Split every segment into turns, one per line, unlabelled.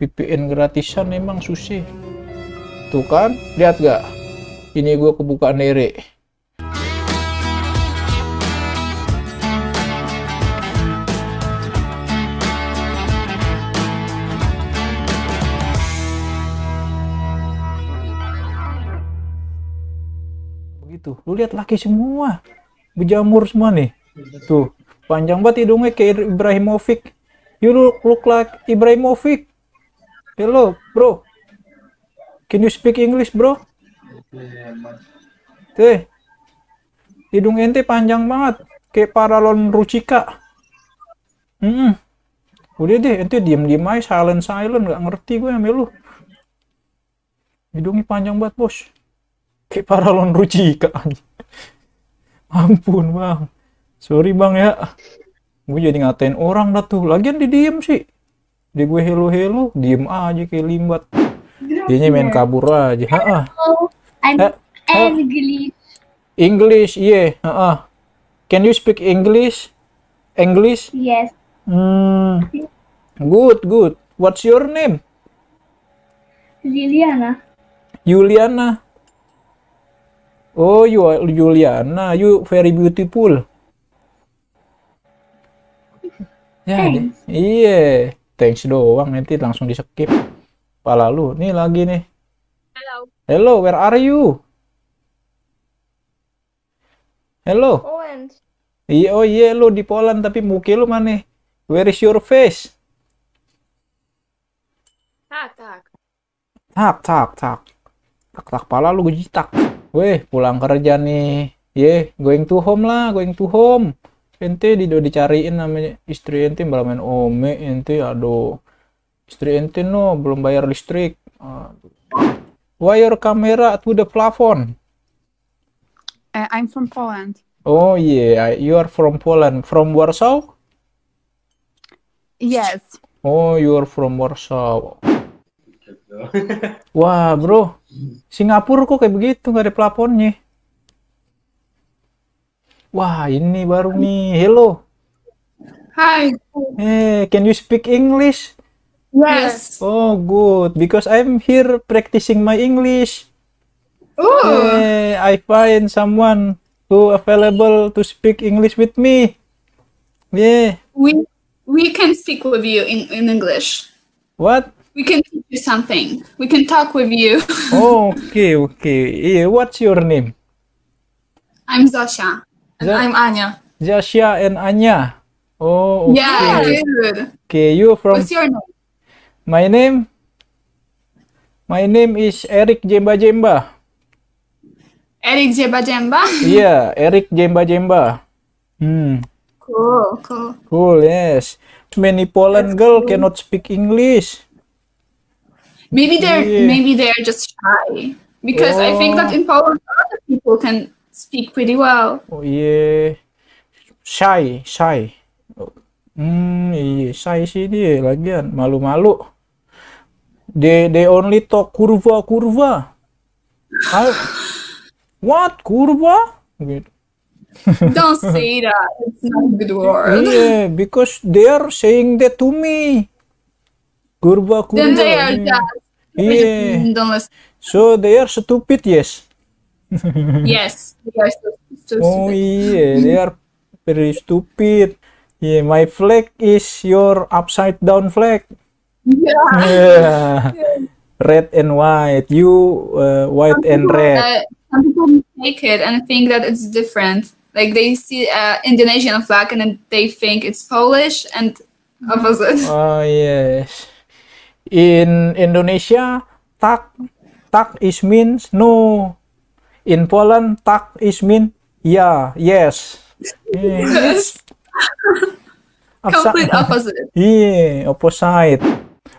VPN gratisan emang susah. Tuh kan, lihat gak? Ini gue kebuka Nere. Begitu, lu lihat laki semua, berjamur semua nih. Tuh, panjang banget hidungnya kayak Ibrahimovic. You look like Ibrahimovic. Hello, bro. Can you speak English, bro? Tuh, hidung ente panjang banget, kayak Paralon Rucika. Udah deh, ente diem-diem aja, silent, nggak ngerti gue sama lu. Hidungnya panjang banget, bos. Kayak Paralon Rucika. Ampun, bang. Sorry, bang ya. Gue jadi ngatain orang dah tuh. Lagian dia diem sih. Dia gue hello, diem aja kayak limbat. Dianya main kabur aja.
I'm English.
English, yeah. Can you speak English? English?
Yes.
Good. What's your name?
Liliana.
Juliana. Oh, you are Juliana. You very beautiful. Ya,
Thanks.
iya. Thanks doang, nanti langsung di skip. Pala lu, nih lagi nih. Hello, where are you? Hello.
Poland.
Oh iya, lu di Poland, tapi muka lu mana? Where is your face?
Tak.
Tak, pala lu gue jitak. Weh, pulang kerja nih. Going to home lah, going to home. Ente dicariin namanya istri ente malah main ome ente, aduh. Istri ente no belum bayar listrik. Why your camera to the plafond?
I'm from Poland.
Oh yeah, you are from Poland. From Warsaw?
Yes.
Oh, you are from Warsaw. Wah, bro. Singapura kok kayak begitu, nggak ada plafonnya. Wah, ini baru nih. Hello.
Hi.
Can you speak English?
Yes.
Oh, good. Because I'm here practicing my English. I find someone who available to speak English with me. Yeah.
We can speak with you in English.
What?
We can teach you something. We can talk with you.
Oh, okay. Yeah, what's your name?
I'm Zosia. And I'm Anya.
Zasya and Anya. Oh, okay.
Yeah, good.
Okay, you from...
What's your name?
My name is Eric Jemba.
Eric Jemba.
Yeah, Eric Jemba. Cool, yes. Many Poland girl cannot speak English.
Maybe they're just shy. Because I think that in Poland other people can speak pretty well.
Oh yeah. Shy. Iya, shy sih dia lagian, malu-malu. They only talk kurva. What? Kurva? Gitu.
Don't say that. It's not a good word.
Yeah, because they are saying that to me. Kurva.
Then they are just...
Yeah.
Don't listen.
So they are stupid, yes.
Yes, they are so
Oh
stupid.
yeah, they are very stupid. Yeah, my flag is your upside down flag. Yeah. Red and white. You white and red.
Some people make it and think that it's different. Like they see Indonesian flag and then they think it's Polish and opposite.
Oh yes. In Indonesia, tak is means no. In Poland, tak is mean yeah, yes.
Yes. Complete opposite.
Iya, opposite.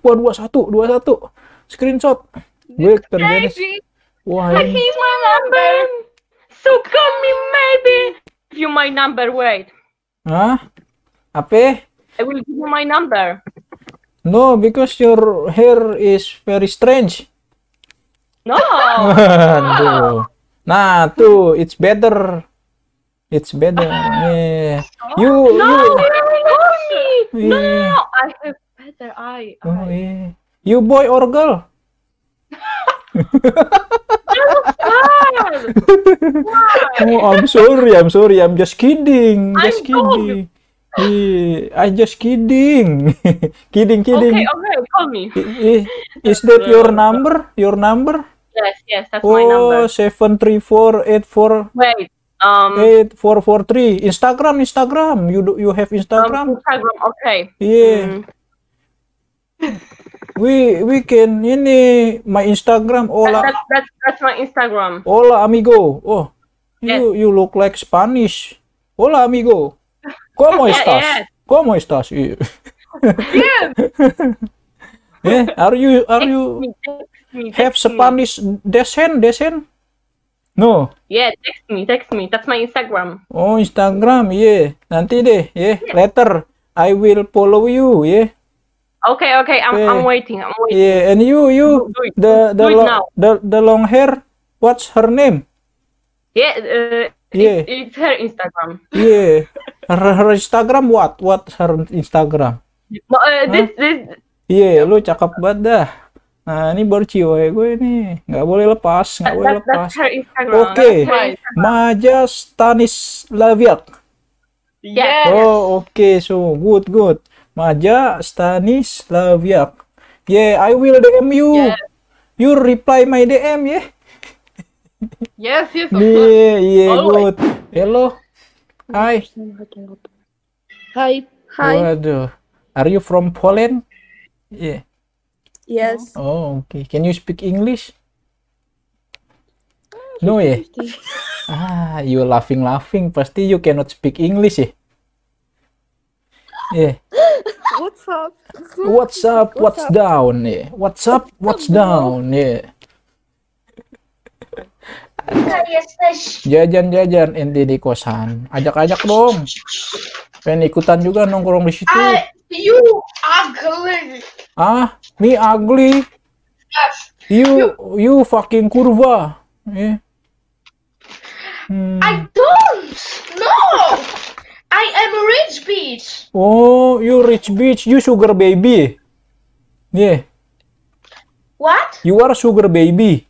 Wah, 21. Screenshot. Gue kerjanya. Wah,
But he's my number. So call me maybe. Give you my number, wait.
Hah? Apa?
I will give you my number.
No, because your hair is very strange.
No.
Aduh. Nah, tuh, it's better. Yeah.
No,
You.
call me. No,
Yeah.
I have better eye.
Oh, yeah. You boy or girl? Oh, I'm sorry. I'm just kidding. Just kidding. I just kidding. kidding.
Okay, call me.
Is that your number? Your number?
Yes, that's my number.
73484
Wait,
8443. Instagram. You have Instagram?
Instagram, okay.
Yeah. We can my Instagram. Hola.
That's my Instagram.
Hola amigo. Oh.
Yes.
You look like Spanish. Hola amigo. ¿Cómo estás?
yes.
¿Cómo estás? Yeah. Are you
Text me,
have
text me.
Spanish descent? No.
Yeah, text me. That's my Instagram.
Oh, Instagram, yeah. Nanti deh, yeah. Later I will follow you, yeah.
Okay, I'm waiting.
Yeah, and you
Do it. Do it now.
the long hair. What's her name?
Yeah,
Yeah.
it's her Instagram.
Yeah. Her Instagram what? What's her Instagram?
No, this
Iya, lu cakep banget dah. Nah, ini baru cewek gue nih. Nggak boleh lepas, nggak boleh lepas.
that's her Instagram.
Oke.
That's my Instagram.
Maja Stanislaviak.
Yes.
Oh, oke. So, good. Maja Stanislaviak. Yeah, I will DM you.
Yes.
You reply my DM, yeah?
Yes, of course.
Yeah,
Always.
good. Hello. Hi.
Hi.
Waduh. Are you from Poland? Yeah.
Yes.
Oh, okay. Can you speak English? No, ya. You laughing. Pasti you cannot speak English, ya. Yeah.
What's up?
What's up? What's down? Yeah. What's up? What's down? Yeah. Jajan ente di kosan. Ajak dong. Pengen ikutan juga nongkrong di situ.
You ugly.
Ah, me ugly. You fucking kurva. Yeah.
I don't. No. I am a rich bitch.
Oh, you rich bitch. You sugar baby. Yeah.
What?
You are sugar baby.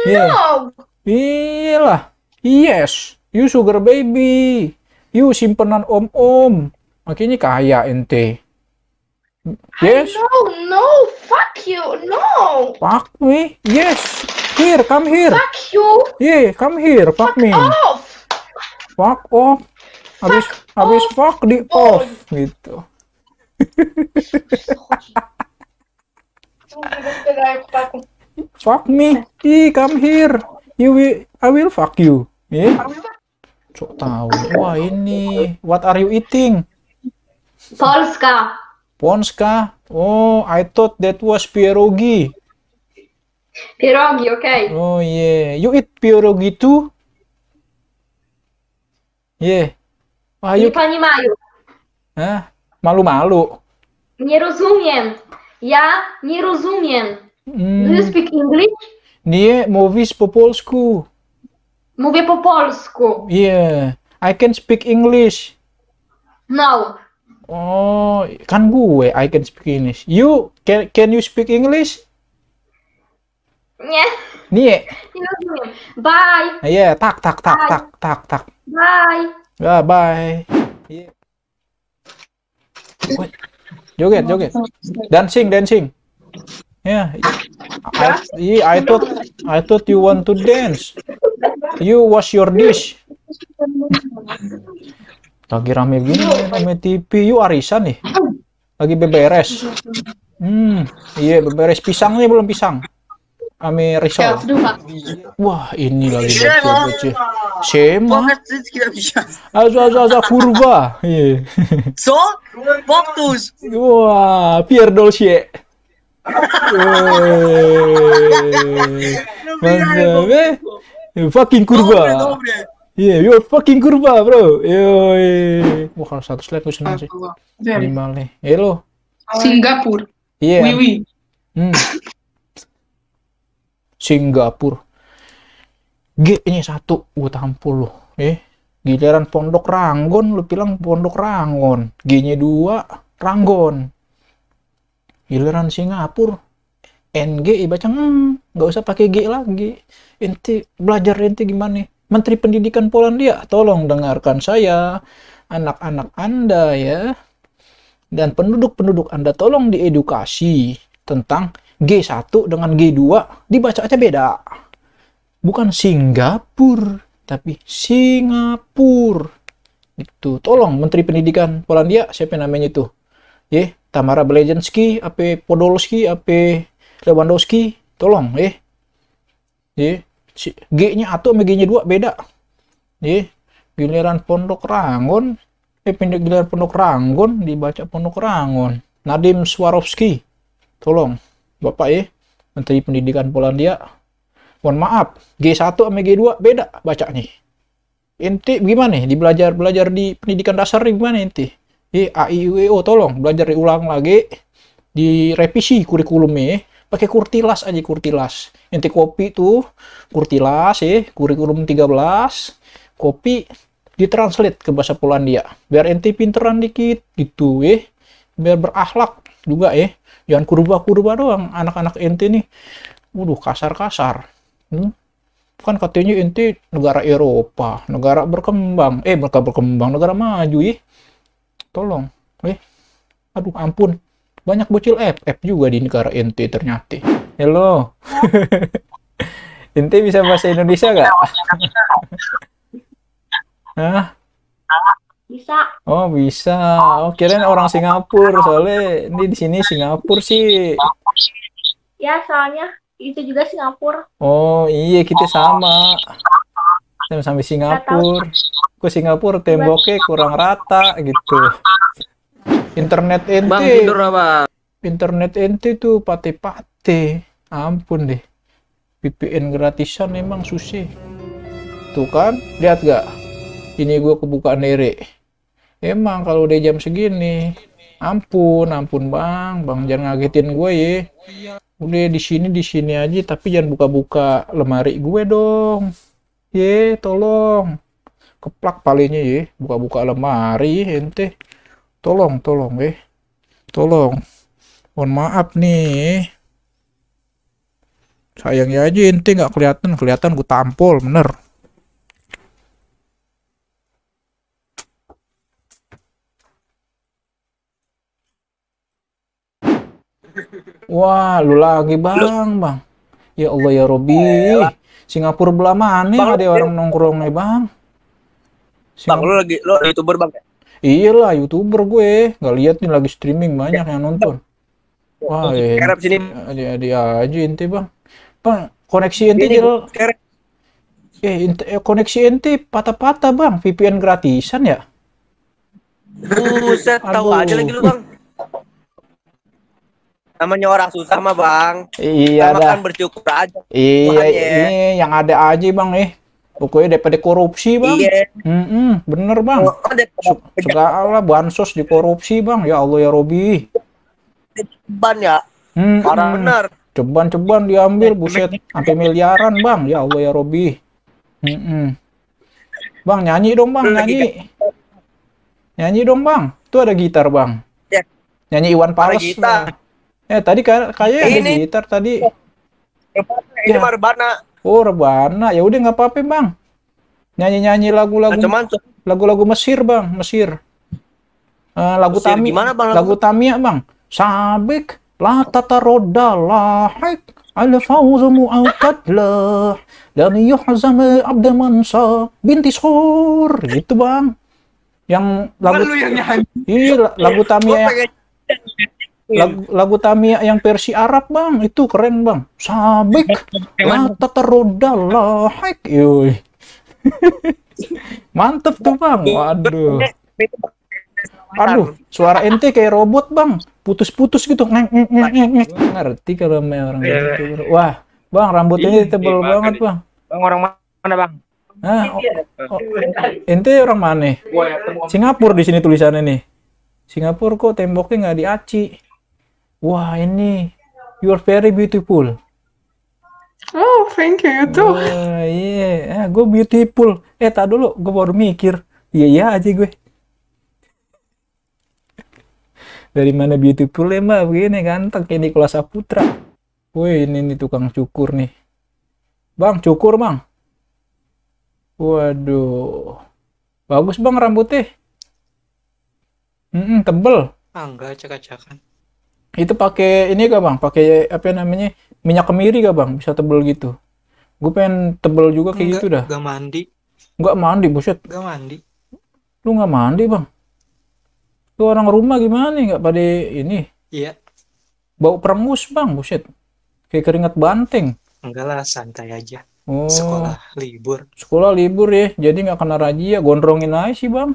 Yeah.
No.
Iyalah. Yes. You sugar baby. You simpenan om-om. Makanya kaya ente. Yes.
No. Fuck you. No.
Fuck me. Yes. Here, come here.
Fuck you.
Yeah, come here. Fuck me.
Off.
Fuck off. Habis fuck di off gitu. Fuck me. Come here. I will fuck you. Yeah. Sok tahu. Wah, ini. What are you eating?
Polska.
Ponska. Oh, I thought that was pierogi.
Pierogi, okay.
Oh, yeah. You eat pierogi too? Yeah. Wah,
Nie понимаю.
Hah? Malu-malu.
Nie rozumiem. Ja nie rozumiem. Do you speak English?
Nie, mówisz po polsku.
Mówię po polsku.
Yeah. I can speak English.
No.
Oh, kan gue I can speak English. You can you speak English?
Nie.
Nie.
Nie rozumiem. Bye.
Yeah, tak.
Bye.
Bye. Yeah. Wait. Joget. Dancing. Yeah. I thought you want to dance. You wash your dish. Lagi rame gini, rame TV. You arisan nih. Lagi beberes. Iya, beberes pisangnya belum pisang. Ame risol. Wah, ini lagi bocil. Sema. Aza kurva. Iya.
Co? Powtórz!
Wah, pierdol się. Mantap, fucking kurva.
Dobre.
Yeah, you're fucking kurva, bro. Yo. Wah, kalau satu slide gue senang sih. Minimal nih. Hello.
Singapura.
Iya.
Oui.
Singapura. G-nya 1, gue tampol loh. Giliran Pondok Ranggon, lu bilang Pondok Rangon. G-nya 2, Ranggon. Giliran Singapura NG baca nggak usah pakai G lagi. Ente belajar ente gimana? Menteri Pendidikan Polandia, tolong dengarkan saya, anak-anak Anda ya, dan penduduk-penduduk Anda tolong diedukasi tentang G1 dengan G2 dibaca aja beda. Bukan Singapura, tapi Singapura. Itu tolong Menteri Pendidikan Polandia, siapa namanya itu? Tamara Blazinski, apa Podolski, apa Lewandowski, tolong G-nya atau sama G-nya 2 beda. Giliran Pondok Rangon, giliran Pondok Ranggon dibaca Pondok Rangon. Nadim Swarovski, tolong Bapak Menteri Pendidikan Polandia. Mohon maaf, G1 sama G2 beda bacanya. Ente gimana di belajar di pendidikan dasar gimana ente? A, I, U, E, O, tolong belajar diulang lagi, direvisi kurikulumnya. Pakai kurtilas aja, kurtilas. Ente kopi tuh, kurtilas kurikulum 13, kopi ditranslate ke bahasa Polandia. Biar ente pinteran dikit gitu biar berakhlak juga Jangan kurba-kurba doang anak-anak ente nih. Waduh, kasar-kasar. Kan katanya ente negara Eropa, negara berkembang. Mereka berkembang, negara maju Tolong. Aduh, ampun. Banyak bocil FF juga di negara ente ternyata. Halo. Ente bisa bahasa Indonesia nggak? Hah?
Bisa.
Oh, bisa. Oh, kirain orang Singapura. Soalnya ini di sini Singapura sih.
Ya, soalnya itu juga Singapura.
Oh, iya kita sama. Sama Singapura. Ke Singapura temboknya kurang rata gitu. Internet ente.
Bang tidur apa?
Internet ente tuh pate-pate. Ampun deh. VPN gratisan emang susah. Tuh kan, lihat gak? Ini gue kebukaan dere. Emang kalau udah jam segini, ampun bang, jangan ngagetin gue Udah di sini aja, tapi jangan buka-buka lemari gue dong. Tolong. Keplak palingnya buka-buka lemari ente. Tolong tolong. Mohon maaf nih. Sayangnya aja ente nggak kelihatan gue tampol bener. Wah, lu lagi bang. Ya Allah ya Robi. Singapura belah mana ada orang nongkrong nih bang?
Bang, lo YouTuber bang?
Iyalah, YouTuber gue. Nggak lihat nih lagi streaming banyak yang nonton. Wah,
sini.
Dia aja ente bang. Bang, koneksi ente koneksi ente patah-patah bang. VPN gratisan ya?
Buset, tahu aja lagi lu bang. Namanya orang susah mah bang.
Iya dah.
Makan bersyukur aja.
Iya, yang ada aja bang Pokoknya daripada korupsi bang.
Iya.
Bener bang. Segala bansos dikorupsi bang. Ya Allah ya Robi.
Ceban ya. Parah bener.
Ceban diambil buset sampai miliaran bang. Ya Allah ya Robi. Bang nyanyi dong bang, nyanyi. Nyanyi dong bang. Tuh ada gitar bang.
Ya.
Nyanyi Iwan Fals. Tadi kayak ada gitar tadi.
Ini mah rebana.
Oh, rebana. Ya udah nggak apa-apa bang. Nyanyi lagu-lagu Mesir bang, Mesir. Lagu
Mesir
Tami.
Gimana, bang?
Lagu Tamia bang. Sabik la tatarodda lahik al fawzu mu'akkad lah dan yuhzam abda mansa binti sur gitu bang. Yang lagu iya lagu Tamia lagu Tamia yang versi Arab bang, itu keren bang. Sabik la tatarodda lahik. Mantep tuh bang. Waduh. Aduh, suara ente kayak robot bang, putus-putus gitu, ngerti kalau orang gitu. Wah, bang rambut ini tebel banget bang.
Bang orang mana bang?
Ente orang mana? Singapura di sini tulisannya nih. Singapura kok temboknya nggak diaci. Wah ini, you are very beautiful.
Oh, thank you too.
Iya, gue beautiful. Tak dulu, gue baru mikir. Iya aja gue. Dari mana beautiful ya mbak? Begini ganteng kayak Nicholas Saputra. Wih, ini tukang cukur nih. Bang, cukur bang. Waduh. Bagus bang rambutnya. Tebel.
Enggak, acak-acakan.
Itu pakai ini gak bang? Pakai apa namanya? Minyak kemiri gak bang? Bisa tebel gitu. Gue pengen tebel juga kayak gitu dah.
Enggak mandi.
Enggak mandi, buset.
Enggak mandi.
Lu nggak mandi bang? Lu orang rumah gimana nih? Nggak pada ini?
Iya.
Bau perengus bang, buset. Kayak keringat banteng.
Enggak lah, santai aja.
Oh.
Sekolah libur.
Sekolah libur ya, jadi nggak kena razia. Gondrongin aja sih bang.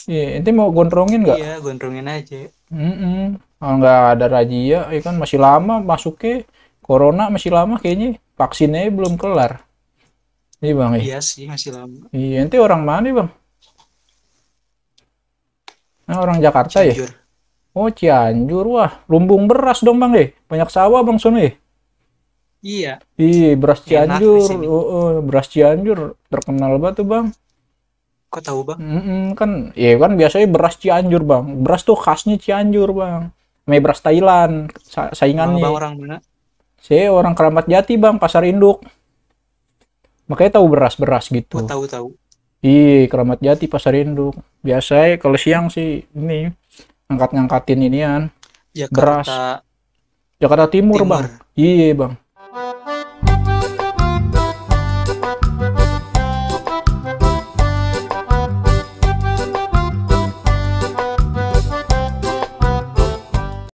Iya, ente mau gondrongin nggak?
Iya, gondrongin aja.
Kalau nggak ada razia, ya kan masih lama masuknya. Corona masih lama kayaknya. Vaksinnya belum kelar. Iya bang ya?
Iya sih, masih lama.
Iya, ente orang mana bang? Nah, orang Jakarta
Cianjur.
ya? Oh, Cianjur. Wah, lumbung beras dong bang deh. Banyak sawah bang sono ya?
Iya.
Iya, beras
Enak di
Cianjur.
sini.
Beras Cianjur terkenal banget tuh bang.
Kok tahu bang?
Kan, ya kan biasanya beras Cianjur bang. Beras tuh khasnya Cianjur bang. Namanya beras Thailand. Saingannya.
Bang orang mana?
Saya orang Keramat Jati bang, Pasar Induk. Makanya tahu beras-beras gitu.
Oh, tahu.
Iya, Keramat Jati, Pasar Induk. Biasanya kalau siang sih ini ngangkatin inian.
Jakarta
Jakarta Timur bang. Iya bang.